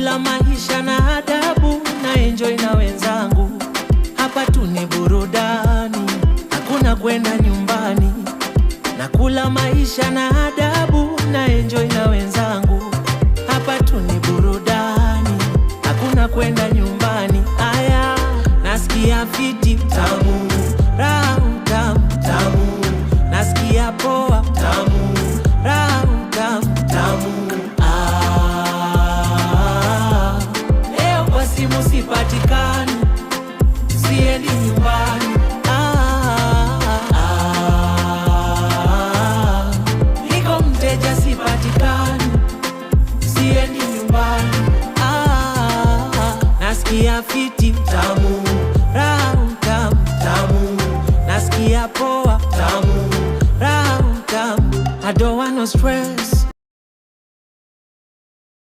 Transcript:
Nakula maisha na adabu na enjoy na wenzangu. Hapa tu ni burudani, hakuna kwenda nyumbani. Nakula maisha na adabu na enjoy na wenzangu. Hapa tu ni burudani, hakuna kwenda nyumbani. Aya, nasikia fiti tamu, raha tamu tamu, nasikia poa tamu, raha tamu tamu. Ah, leo kwa simu sipatikani, siendi nyumbani. Ah, ah, niko mteja sipatikani, siendi nyumbani. Ah, nasikia fiti tamu, raha tamu tamu, nasikia poa tamu, raha tamu. I don't want no stress.